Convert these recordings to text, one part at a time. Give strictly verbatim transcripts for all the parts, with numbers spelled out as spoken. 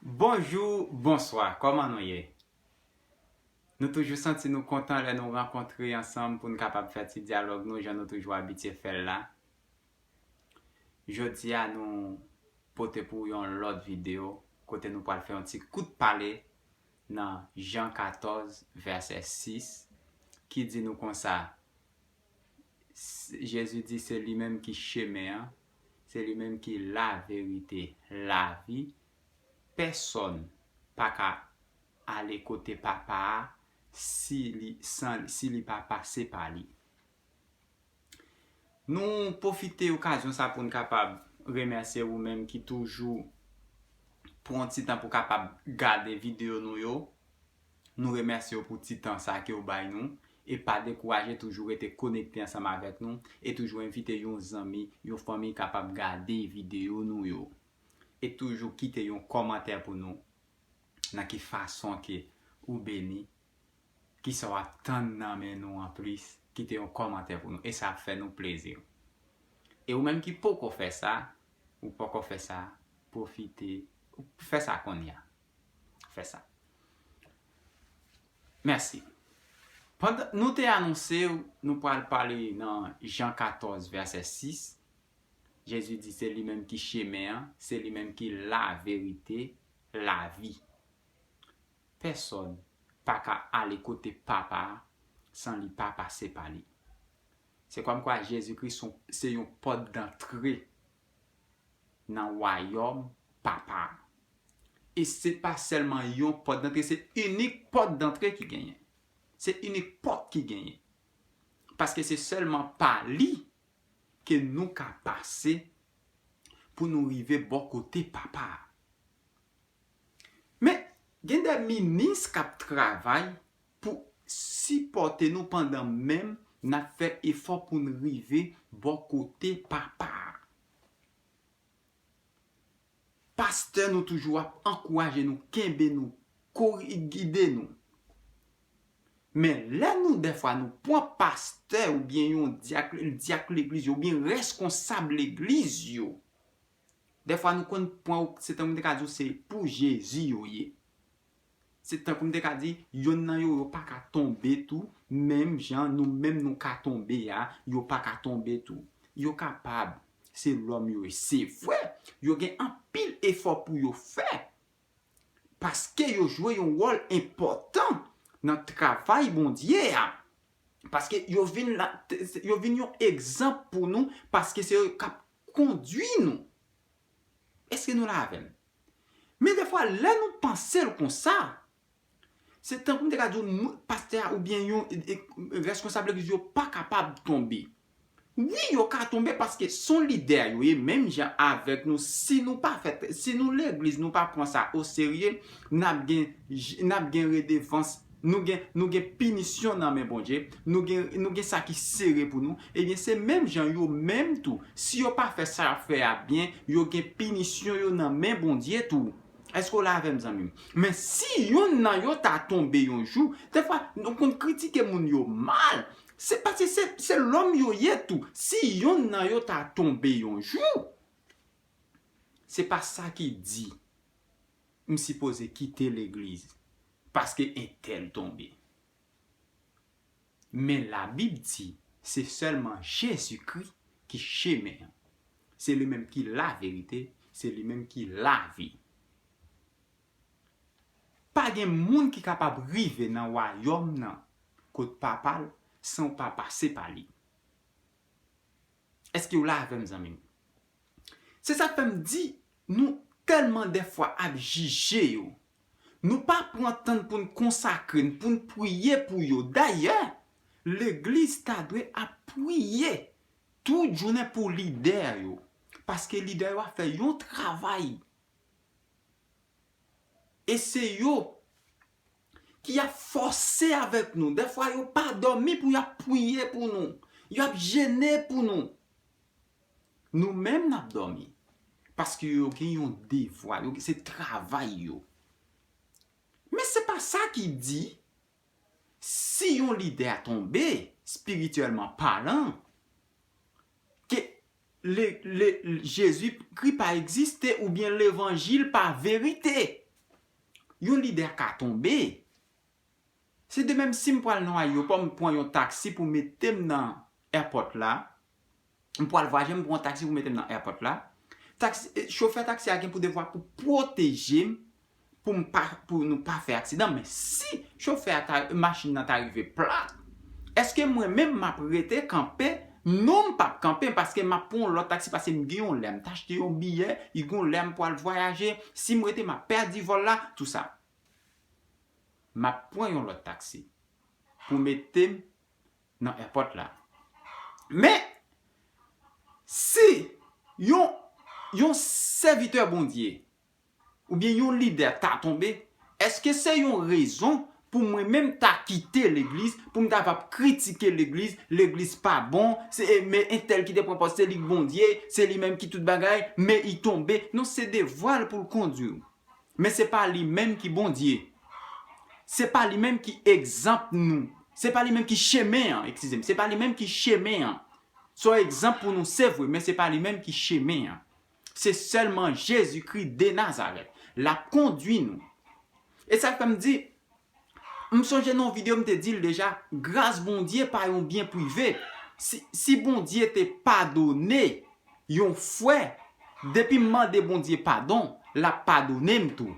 Bonjou, bonswa, kòman nou ye? Nou toujou santi nou kontan lè nou rankontre ansanm pou n kapab fè ti dyalòg nou jan nou toujou abitye fè l la. Jodi a nou pote pou yon lòt videyo kote nou pral fè yon ti kout pale nan Jan katòz vèsè sis ki di nou konsa, Jezi di se li menm ki chemen an, se li menm ki laverite, lavi. Pèsòn pa ka ale kote Papa a si li, san, si li pa pase pa li. Nou pwofite okazyon sa pou n kapab remèsye ou menm ki toujou pran ti tan pou kapab gade videyo nou yo. Nou remèsye w pou ti tan sa ke w bay nou. E pa dekouraje, toujou rete konekte ansanm avèk nou. E toujou envite yon zanmi, yon fanmi kapab gade videyo nou yo. E toujou kite yon kòmantè pou nou. Nan ki fason ke ou beni, kisa w ap tann nan men nou anplis, kite yon kòmantè pou nou. E sa ap fè nou plezi. E ou menm ki poko fè sa, ou poko fè sa, pwofite, fè sa kounye a. Fè sa. Mèsi. Pandan nou te anonse w, nou pral pale nan Jan katòz, vèsè sis. Jezi di se li menm ki chemen an, se li menm ki laverite, lavi. Pèsòn pa ka ale kote Papa a san li pa pase pa li. Se kòmkwa Jezi Kris se yon pòt dantre nan wayòm Papa a. E se pa sèlman yon pòt dantre, se inik pòt dantre ki genyen. Se inik pòt ki genyen. Paske se sèlman pa li ke nou ka pase pou nou rive bò kote Papa a. Men, gen de minis k ap travay pou sipòte nou pandan menm n ap fè efò pou n rive bò kote Papa a. Pastè nou toujou ap ankouraje nou, kenbe nou, kori-, gide nou. Men lè nou, dèfwa, nou pran pastè oubyen yon dyak, dyak legliz yo, oubyen reskonsab legliz yo, dèfwa nou konn pran, se tankou m te ka di w, se pou Jezi yo ye. Se tankou m te ka di, yonn nan yo, yo pa ka tonbe tou, menm jan nou menm nou ka tonbe a, yo pa ka tonbe tou. Yo kapab, se lòm yo ye. Se vre, yo gen anpil efò pou yo fè. Paske yo jwe yon wòl enpòtan nan travay Bondye a. Paske yo vin la, yo vin yon egzanp pou nou, paske se yo k ap kondui nou. Èske nou la avè m? Men dèfwa, lè nou panse l konsa, se tankou m te ka di w, moun, pastè a oubyen yon, e, e, reskonsab legliz yo pa kapab tonbe. Wi, yo ka tonbe paske se yon lidè yo ye, menm jan avèk nou. Si nou pa fè, si nou legliz, nou pa pran sa oserye, n ap gen, n ap gen redevans, nou gen, nou gen pinisyon nan men Bondye, nou gen, nou gen sa ki sere pou nou. Ebyen, se menm jan yo menm tou, si yo pa fè sa y ap fè a byen, yo gen pinisyon yo nan men Bondye tou. Èske w la avè m, zanmi m? Men si yonn nan yo ta tonbe yon jou, dèfwa, nou konn kritike moun yo mal, se paske se, se lòm yo ye tou. Si yonn nan yo ta tonbe yon jou, se pa sa ki di m sipoze kite legliz paske entèl tonbe. Men Labib di, se sèlman Jezikri ki chemen an. Se li menm ki laverite, se li menm ki lavi. Pa gen moun ki kapab rive nan wayòm nan kot Papa l san w pa pase pa li. Èske w la avè m, zanmi m? Se sa k fè m di, nou tèlman dèfwa ap jije yo. Nou pa pran tan n pou n konsakre n, pou n priye pou yo. Dayè, legliz ta dwe ap priye tout jounen pou lidè yo. Paske lidè yo ap fè yon travay. E se yo ki ap fòse avèk nou. Dèfwa, yo pa dòmi pou y ap priye pou nou. Y ap jene pou nou. Nou menm, n ap dòmi. Paske yo gen yon devwa, yo, se travay yo. Men se pa sa ki di, si yon lidè a tonbe, espirityèlman palan, ke le, le, Jezikri pa egziste oubyen levanjil pa verite. Yon lidè ka tonbe. Se de menm si m pral nan ayewopò, m pran yon taksi pou mete m nan èpòt la. M pral vwayaje, m pran yon taksi pou mete m nan èpòt la. Taksi, eh, chofè taksi a gen pou devwa pou pwoteje m, pou m pa, pou nou pa fè aksidan. Men si chofè a ta, machin nan ta rive plat, èske mwen menm m ap rete kanpe? Non, m p ap kanpe, paske m ap pran yon lòt taksi, paske m gen yon lè m t achte yon biyè, li gen yon lè m pral vwayaje. Si m rete, m ap pèdi vòl la, tou sa. M ap pran yon lòt taksi pou mete m nan èpòt la. Men, si yon, yon sèvitè Bondye oubyen yon lidè ta tonbe, èske se yon rezon pou mwen menm ta kite legliz, pou m ta va kritike legliz, legliz pa bon, se, e, men entèl ki te pran pòz, se li k Bondye, se li menm ki tout bagay, men li tonbe? Non, se devwa l pou l kondui w. Men se pa li menm ki Bondye. Se pa li menm ki egzanp nou. Se pa li menm ki chemen an, eskize m. Se pa li menm ki chemen an. Se yon egzanp pou nou, se vre, men se pa li menm ki chemen an. Se sèlman Jezikri de Nazarèt. L ap kondui nou. E sa k fè m di, m sonje nan yon videyo m te di l deja, gras Bondye pa yon byen prive. Si, si Bondye te padone yon frè, depi m mande Bondye padon, l ap padone m tou.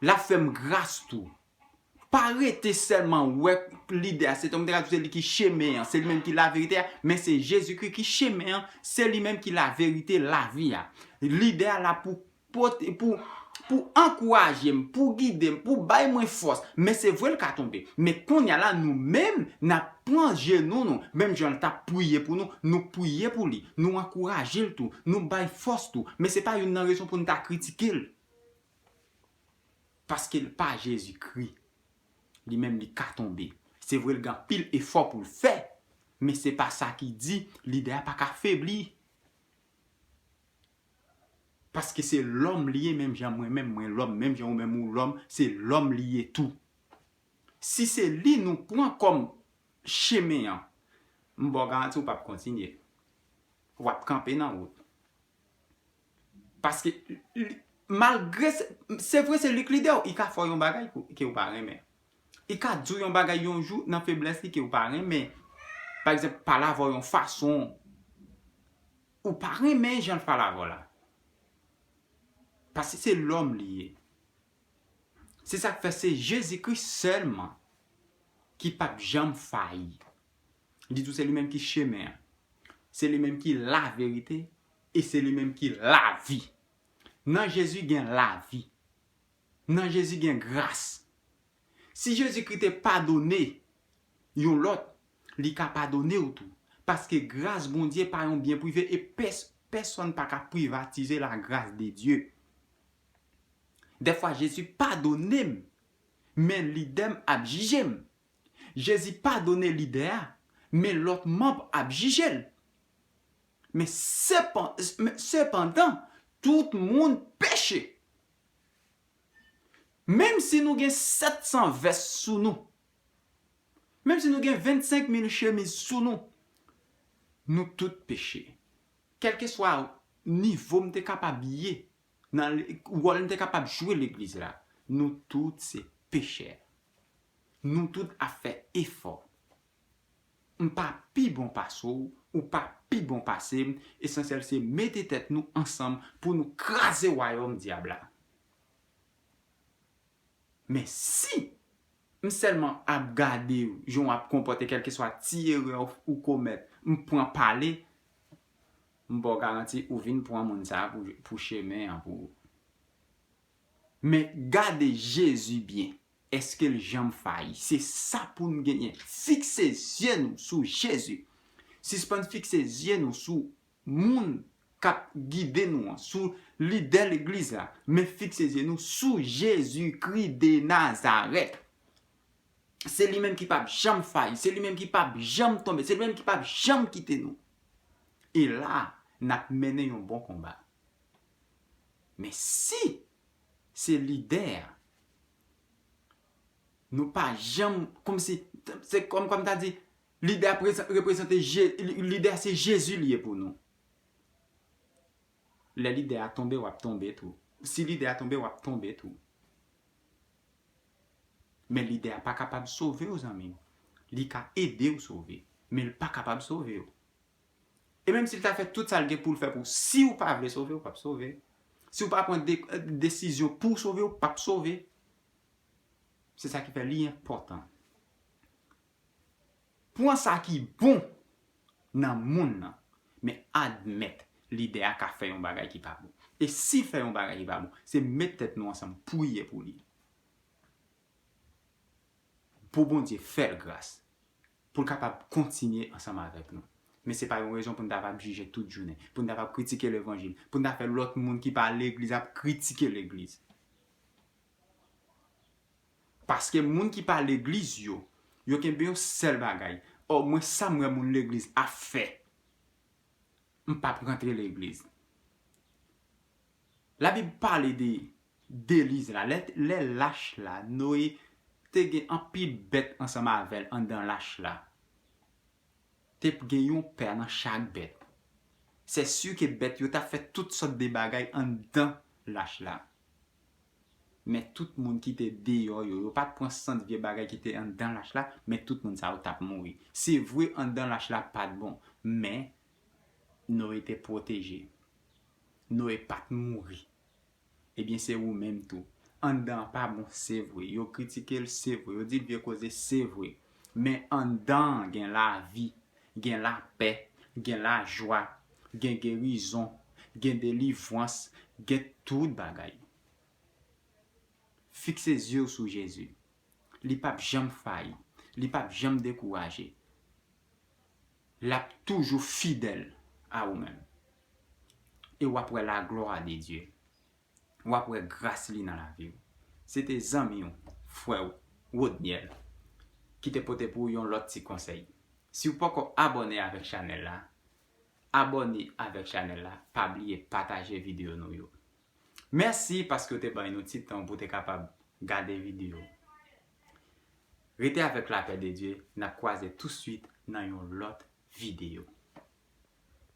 L ap fè m gras tou. Pa rete sèlman wè lidè a, se tankou m te ka di w, se li ki chemen an, se li menm ki laverite a, men se Jezikri ki chemen an, se li menm ki laverite, lavi a. Lidè a la pou pote, pou, pou ankouraje m, pou gide m, pou bay mwen fòs. Men se vre l ka tonbe. Men kounye a la, nou menm, n ap pran jenou nou, menm jan l t ap priye pou nou, nou priye pou li, nou ankouraje l tou, nou bay fòs tou. Men se pa youn nan rezon pou n ta kritike l. Paske l pa Jezikri. Li menm li ka tonbe. Se vre l gen anpil efò pou l fè, men se pa sa ki di lidè a pa ka febli. Paske se lòm li ye, menm jan mwen menm, mwen lòm, menm jan ou menm ou lòm, se lòm li ye tou. Si se li nou pran kòm chemen an, m ba w garanti ou p ap kontinye. W ap kanpe nan wout. Paske, li, malgre se, se vre se li k lidè w, li ka fè w yon bagay ke w pa renmen. Li ka di w yon bagay yon jou nan feblès li ke w pa renmen. Pa egzanp, pale avè w yon fason ou pa renmen jan l pale avè w la. Paske se lòm li ye. Se sa k fè se Jezikri sèlman ki p ap janm fayi. Li di w se li menm ki chemen an. Se li menm ki laverite e se li menm ki lavi. Nan Jezi gen lavi. Nan Jezi gen gras. Si Jezikri te padone yon lòt, li ka padone w tou. Paske gras Bondye pa yon byen prive e pès-, pèsonn pa ka privatize la grâce de Dieu. Dèfwa Jezi padone m, men lidè m ap jije m. Jezi padone lidè a, men lòt manm ap jije l. Men sepan-, men sepandan, tout moun peche. Menm si nou gen sèt san vès sou nou, menm si nou gen vennsenk mil chemiz sou nou, nou tout peche. Kèlkeswa nivo m te kapab ye, nan l-, wòl m te kapab jwe legliz la, nou tout se pechè. Nou tout ap fè efò. M pa pi bon pase w, ou pa pi bon pase m, esansyèl se mete tèt nou ansanm pou nou kraze wayòm dyab la. Men si m sèlman ap gade w, jan w ap konpòte, kèlkeswa ti erè w, ou komèt, m pran pale, m ba w garanti ou vin pran moun sa a pou, pou chemen an pou ou. Men gade Jezi byen. Èske l janm fayi? Se sa pou n genyen. Fikse zye nou sou Jezi. Sispann fikse zye nou sou moun k ap gide nou an, sou lidè legliz la, men fikse zye nou sou Jezikri de Nazarèt. Se li menm ki p ap janm fayi, se li menm ki p ap janm tonbe, se li menm ki p ap janm kite nou. E la, n ap mennen yon bon konba. Men si se lidè a, nou pa janm, kòmsi, se kòm, kòm ta di, lidè a prezan-, reprezante Je-, li-, lidè a se Jezi li ye pou nou. Lè lidè a tonbe, w ap tonbe tou. Si lidè a tonbe, w ap tonbe tou. Men lide a pa kapab sove w, zanmi m. Li ka ede w sove, men l pa kapab sove w. E menm si l ta fè tout sa l gen pou l fè pou w, si w pa vle sove, w p ap sove. Si w pa pran de, desizyon pou w sove, w p ap sove. Se sa ki fè li enpòtan. Pran sa ki bon nan moun nan, men admèt lide a ka fè yon bagay ki pa bon. E si l fè yon bagay ki pa bon, se met tèt nou ansanm, priye pou li. Pou Bondye fè l gras, pou l kapab kontinye ansanm avèk nou. Men se pa yon rezon pou n ta p ap jije tout jounen, pou n ta p ap kritike levanjil, pou n ta fè lòt moun ki pa legliz ap kritike legliz. Paske moun ki pa legliz yo, yo kenbe yon sèl bagay. Ò, mwen sa m wè moun legliz ap fè, m p ap rantre legliz. Labib pale de, de deliz la. Lè, lè lach la, Noye te gen anpil bèt ansanm avè l anndan lach la. Te gen yon pè nan chak bèt. Se si ke bèt yo t ap fè tout sòt de bagay anndan lach la. Men tout moun ki te deyò yo, yo pa t pran sant vye bagay ki te anndan lach la, men tout moun sa yo t ap mouri. Se vre, anndan lach la pa t bon, men Noye te pwoteje. Noye pa t mouri. Ebyen, se ou menm tou. Anndan an pa bon, se vre. Yo kritike l, se vre. Yo di l vye koze, se vre. Men anndan an gen lavi, gen lapè, gen lajwa, gen gerizon, gen delivrans, gen tout bagay. Fikse zye w sou Jezi. Li p ap janm fayi. Li p ap janm dekouraje. L ap toujou fidèl a ou menm. E w ap wè laglwa de Dye. W ap wè gras li nan lavi w. Se te zanmi w, frè w, Rodniel, ki te pote pou w yon lòt ti konsèy. Si w poko abòne avèk chanèl la, abòne avèk chanèl la, pa bliye pataje videyo nou yo. Mèsi paske w te bay nou ti tan pou w te kapab gade videyo. Rete avèk lapè de Dye, n ap kwaze touswit nan yon lòt videyo.